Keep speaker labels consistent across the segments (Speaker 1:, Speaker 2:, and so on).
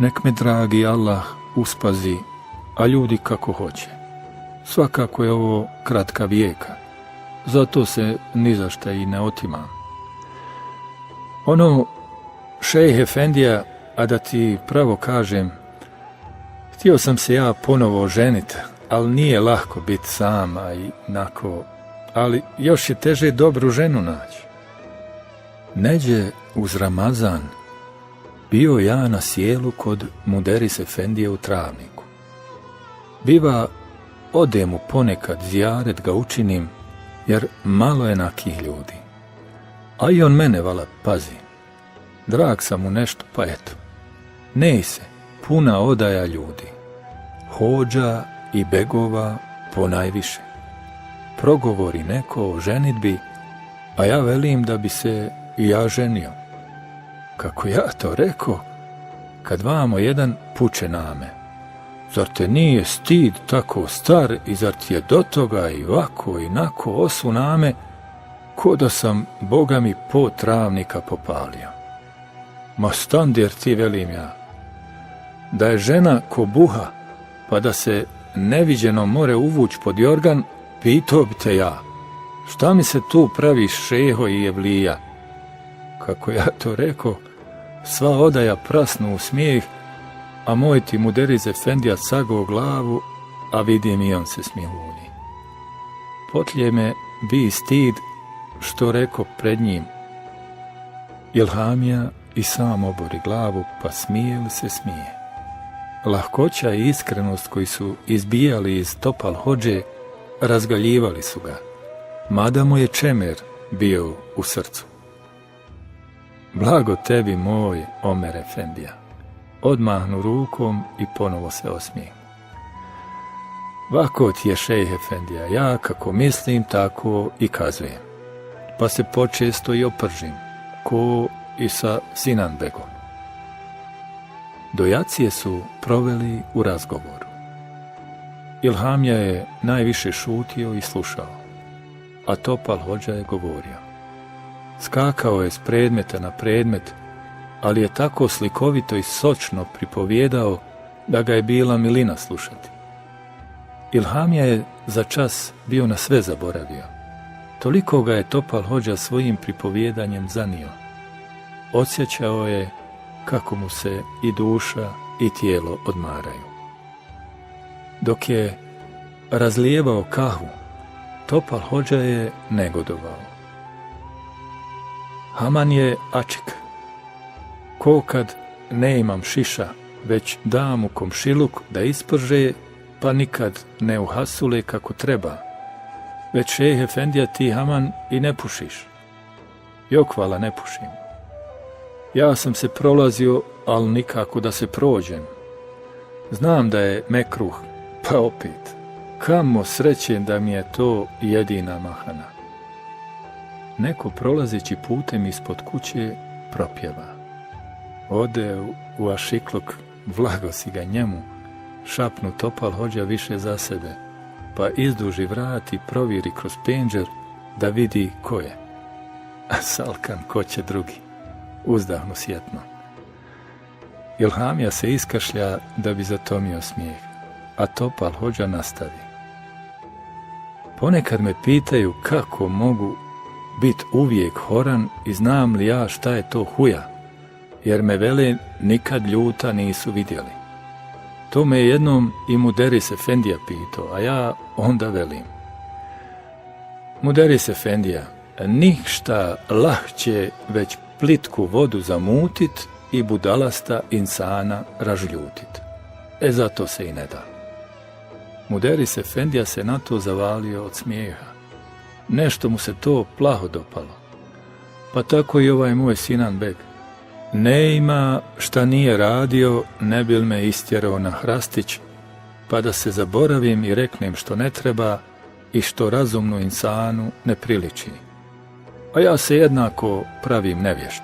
Speaker 1: Nek me dragi Allah uspazi, a ljudi kako hoće. Svakako je ovo kratka vijeka, zato se ni za šta i ne otimam. Ono, šejh efendija, a da ti pravo kažem, htio sam se ja ponovo ženiti, ali nije lahko biti sama i nako, ali još je teže dobru ženu naći. Neđe uz Ramazan bio ja na sjelu kod Muderis efendije u Travniku. Biva, odem mu ponekad zijaret ga učinim, jer malo je nakih ljudi. A i on mene vala pazi. Drag sam mu nešto, pa eto. Nej se, puna odaja ljudi. Hođa i begova ponajviše. Progovori neko o ženidbi, a ja velim da bi se i ja ženio. Kako ja to rekao, kad vamo jedan puče na me. Zar te nije stid tako star i zar ti je do toga i vako i nako osu na me, ko da sam Boga mi po Travnika popalio. Ma standir ti, velim ja, da je žena ko buha, pa da se neviđeno more uvuć pod jorgan, pitao bi te ja, šta mi se tu praviš šeho i jevlija? Kako ja to rekao, sva odaja prasnu u smijeh, a moj ti Muderis efendija sagao glavu, a vidim i on se smijuni. Potlije me bi stid, što reko pred njim. Ilhamija i sam obori glavu, pa smije li se smije. Lahkoća i iskrenost koji su izbijali iz Topal Hodže, razgaljivali su ga, mada mu je čemer bio u srcu. Blago tebi moj, Omer efendija. Odmahnu rukom i ponovo se osmije. Vako ti je šejh efendija, ja kako mislim tako i kazujem. Pa se počesto i opržim, ko i sa Sinan begom. Dojacije su proveli u razgovoru. Ilhamija je najviše šutio i slušao, a Topal Hodža je govorio. Skakao je s predmeta na predmet, ali je tako slikovito i sočno pripovjedao da ga je bila milina slušati. Ilhamija je za čas bio na sve zaboravio. Toliko ga je Topal Hodža svojim pripovjedanjem zanio. Osjećao je kako mu se i duša i tijelo odmaraju. Dok je razlijevao kahu, Topal Hodža je negodovao. Haman je ačik. Ko kad ne imam šiša, već dam mu komšiluk da isprže, pa nikad ne uhasule kako treba. Već šejh efendija ti, Haman, i ne pušiš. Jokvala ne pušim. Ja sam se prolazio, ali nikako da se prođem. Znam da je mekruh, pa opet, kamo srećen da mi je to jedina mahana. Neko prolazeći putem ispod kuće propjeva. Ode u ašikluk, vlago si ga njemu, šapnu Topal Hodža više za sebe, pa izduži vrat i proviri kroz penđer da vidi ko je. A Salkan ko će drugi, uzdahnu sjetno. Ilhamija se iskašlja da bi zatomio smijeh, a Topal Hodža nastavi. Ponekad me pitaju kako mogu biti uvijek horan i znam li ja šta je to huja, jer me vele nikad ljuta nisu vidjeli. To me je jednom i Muderis efendija pitao, a ja onda velim. Muderis efendija, ništa lahće već plitku vodu zamutit i budalasta insana ražljutit. Zato se i ne da. Muderis efendija se na to zavalio od smijeha. Nešto mu se to plaho dopalo. Pa tako i ovaj moj Sinan beg. Ne ima šta nije radio, ne bil me istjerao na hrastić, pa da se zaboravim i reknem što ne treba i što razumnu insanu ne priliči. A ja se jednako pravim nevješt.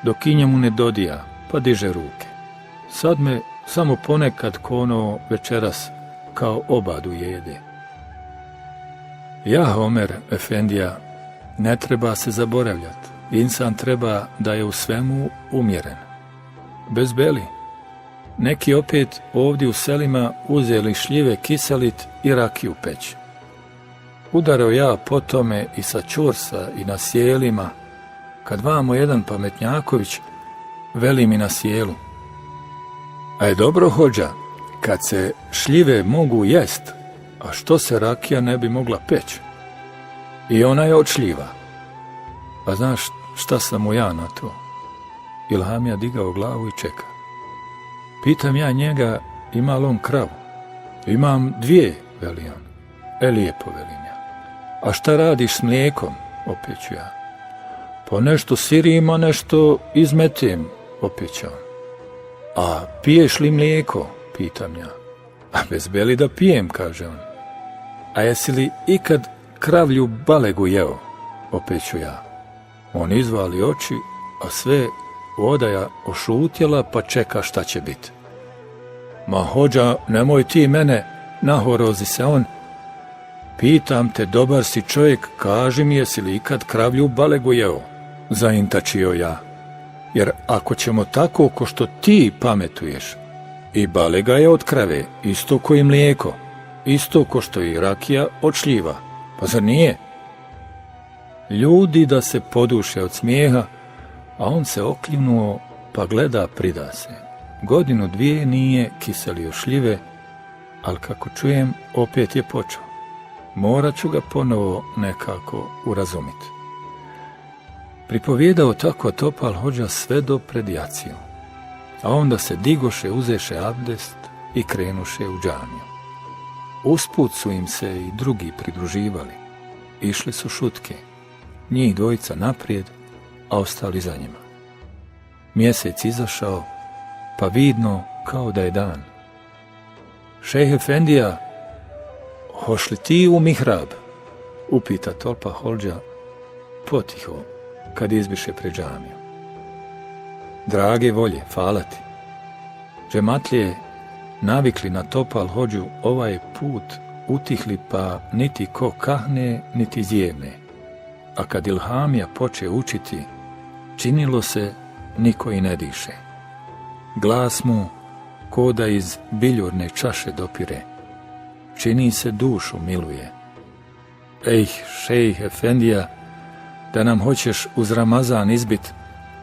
Speaker 1: Dok i njemu ne dodija, pa diže ruke. Sad me samo ponekad kono večeras kao obadu jede. Ja, Omer efendija, ne treba se zaboravljati. Insan treba da je u svemu umjeren. Bez beli, Neki opet ovdje u selima uzeli šljive kiselit i rakiju peć. Udarao ja po tome i sa čursa i na sjelima, kad vamo jedan pametnjaković veli mi na sjelu: a je dobro, hođa, kad se šljive mogu jest, a što se rakija ne bi mogla peć? I ona je od šljiva. A znaš šta sam mu ja na to? Ilhamija digao glavu i čeka. Pitam ja njega, ima li on kravu? Imam 2, veli on. Lijepo, velim ja. A šta radiš s mlijekom? Opet ću ja. Pa nešto sirim, a nešto izmetem, opet će on. A piješ li mlijeko? Pitam ja. A bezbeli da pijem, kaže on. A jesi li ikad kravlju balegu jeo? Opet ću ja. On izvali oči, a sve odaja ošutjela pa čeka šta će biti. Ma hođa, nemoj ti mene, nahorozi se on. Pitam te, dobar si čovjek, kaži mi jesi li ikad kravlju balegu jeo? Zaintačio ja. Jer ako ćemo tako ko što ti pametuješ, i balega je od krave, isto ko i mlijeko, isto ko što i rakija od šljiva, pa zar nije? Ljudi da se poduše od smijeha, a on se oklinuo pa gleda prida se. 1-2 nije kiselio šljive, ali kako čujem opet je počeo. Morat ću ga ponovo nekako urazumiti. Pripovjedao tako Topal Hođa sve do pred jaciju, a onda se digoše, uzeše abdest i krenuše u džamiju. Usput su im se i drugi pridruživali. Išli su šutke, njih 2 naprijed, a ostali za njima. Mjesec izašao, pa vidno kao da je dan. Šejh Efendija, hoš li ti u mihrab? Upita Topal Hođa potiho, kad izbiše pred džamiju. Drage volje, hvala ti. Džematlije navikli na Topal Hođu ovaj put utihli, pa niti ko kahne, niti zjevne. A kad Ilhamija poče učiti, činilo se niko i ne diše. Glas mu ko da iz biljurne čaše dopire. Čini se dušu miluje. Ej, šejh Efendija, da nam hoćeš uz Ramazan izbit,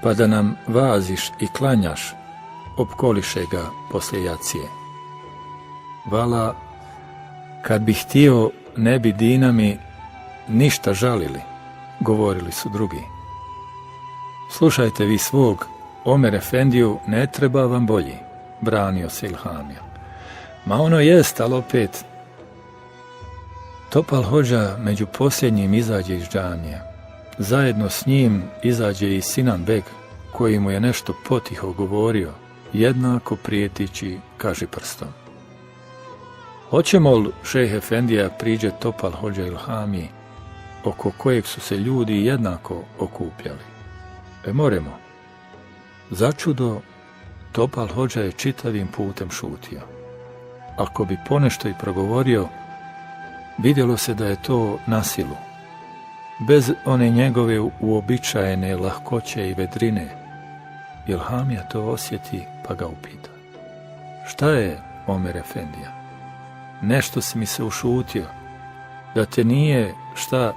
Speaker 1: pa da nam vaziš i klanjaš, opkoliše ga poslije jacije. Vala, kad bi htio, ne bi dinami ništa žalili, govorili su drugi. Slušajte vi svog, Omer Efendiju, ne treba vam bolji, branio se Ilhamija. Ma ono jest, ali opet. Topal Hođa među posljednjim izađe iz džamije. Zajedno s njim izađe i Sinan Beg, koji mu je nešto potiho govorio, jednako prijetići kažiprstom. Hoćemo li, šejh Efendija, priđe Topal Hođa Ilhamiji, oko kojeg su se ljudi jednako okupljali? Moremo. Začudo, Topal Hođa je čitavim putem šutio. Ako bi ponešto i progovorio, vidjelo se da je to na silu. Bez one njegove uobičajene lahkoće i vedrine. Ilhamija to osjeti pa ga upita. Šta je, Omer Efendija? Nešto si mi se ušutio. Da te nije šta?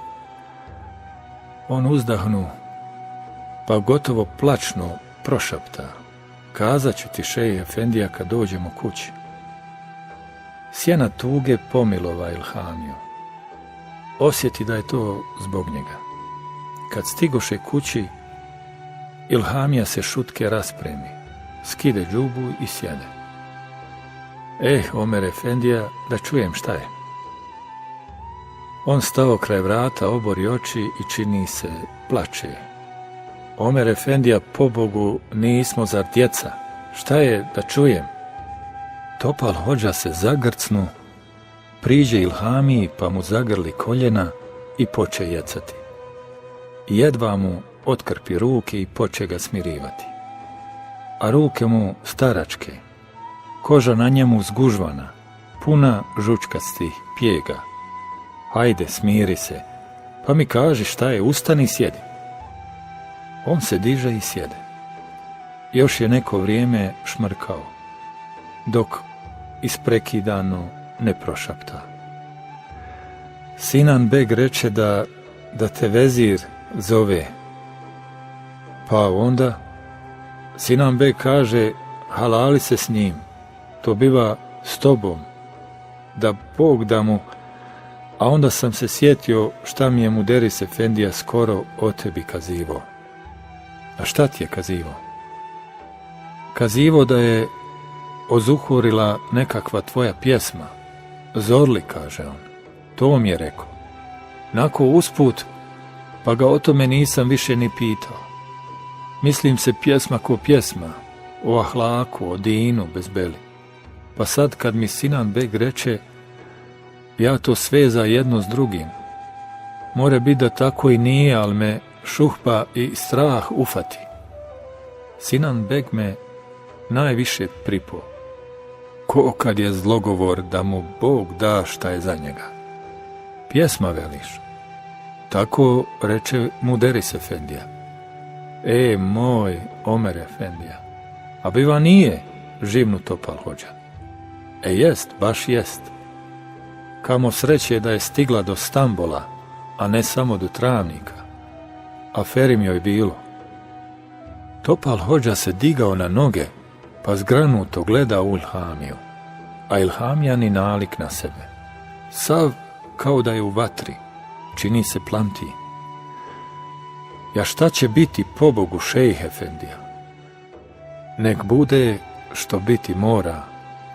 Speaker 1: On uzdahnu, pa gotovo plačno prošapta. Kazat ću ti, šejh Efendija, kad dođemo kući. Sjena tuge pomilova Ilhamiju. Osjeti da je to zbog njega. Kad stigoše kući, Ilhamija se šutke raspremi, skide džubu i sjede. Omer Efendija, da čujem šta je. On stao kraj vrata, obori oči i čini se plače. Omer Efendija, pobogu, nismo zar djeca? Šta je, da čujem? Topal Hođa se zagrcnu, priđe Ilhamiji pa mu zagrli koljena i poče jecati. Jedva mu otkrpi ruke i poče ga smirivati. A ruke mu staračke, koža na njemu zgužvana, puna žučkastih pjega. Hajde, smiri se, pa mi kaži šta je, ustani i sjedi. On se diže i sjede. Još je neko vrijeme šmrkao. dok isprekidano ne prošapta. Sinan beg reče da te vezir zove. Pa onda Sinan beg kaže, halali se s njim, to biva s tobom, da Bog da mu, a onda sam se sjetio šta mi je Muderis efendija skoro o tebi kazivo. A šta ti je kazivo? Kazivo da je ozuhurila nekakva tvoja pjesma. Zorli, kaže on. To mi je rekao. Nako usput, pa ga o tome nisam više ni pitao. Mislim se pjesma ko pjesma, o ahlaku, o dinu, bez beli. Pa sad kad mi Sinan beg reče, ja to sveza jedno s drugim. More biti da tako i nije, ali me šuhpa i strah ufati. Sinan beg me najviše pripo, ko kad je zlogovor da mu Bog da šta je za njega. Pjesma veliš, tako reče Muderis efendija. Moj Omer efendija, a biva nije, živnu Topal Hođa. Jest, baš jest. Kamo sreće da je stigla do Stambola, a ne samo do Travnika. Aferim joj bilo. Topal Hođa se digao na noge, pa zgranuto gleda u Ilhamiju, a Ilhamija ni nalik na sebe. Sav kao da je u vatri, čini se plamti. Ja šta će biti pobogu šejh efendija? Nek bude što biti mora,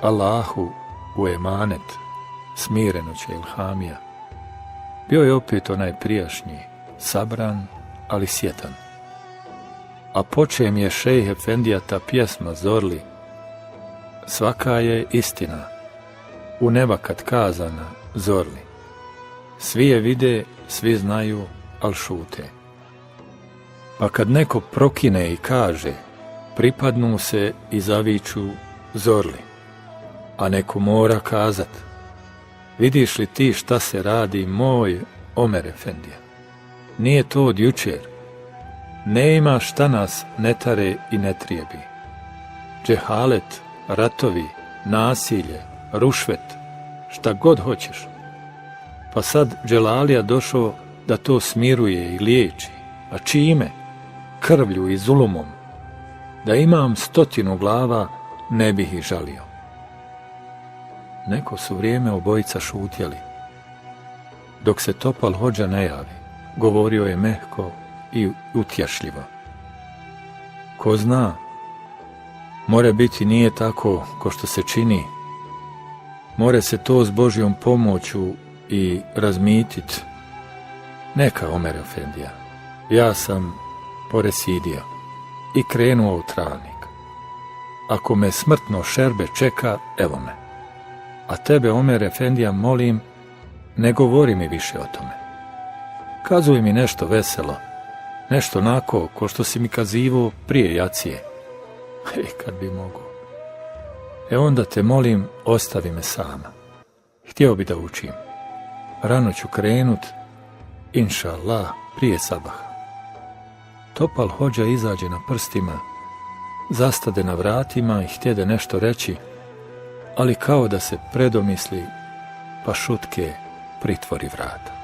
Speaker 1: Allahu u emanet, smireno će Ilhamija. Bio je opet onaj prijašnji, sabran, ali sjetan. A počem je šejh efendija ta pjesma Zorli. Svaka je istina, u neba kad kazana Zorli. Svi je vide, svi znaju, al šute. Pa kad neko prokine i kaže, pripadnu se i zaviču Zorli. A neko mora kazat, vidiš li ti šta se radi, moj Omer efendija? Nije to od jučer. Ne ima šta nas ne tare i ne trijebi. Džehalet, ratovi, nasilje, rušvet, šta god hoćeš. Pa sad Dželalija došao da to smiruje i liječi. A čime? Krvlju i zulumom. Da imam 100 glava, ne bih ih žalio. Neko su vrijeme obojica šutjeli. Dok se Topal Hođa ne javi, govorio je mehko i utješljivo. Ko zna, more biti nije tako ko što se čini. More se to s Božjom pomoću i razmitit. Neka, Omer efendija, ja sam poresidio i krenuo u Travnik. Ako me smrtno šerbe čeka, evo me. A tebe, Omer efendija, molim, ne govori mi više o tome. Kazuj mi nešto veselo, nešto onako ko što si mi kazivo prije jacije. Kad bi mogo. Onda te molim, ostavi me sama. Htio bi da učim. Rano ću krenut, inša Allah, prije sabaha. Topal Hođa izađe na prstima, zastade na vratima i htjede nešto reći, ali kao da se predomisli, pa šutke pritvori vrata.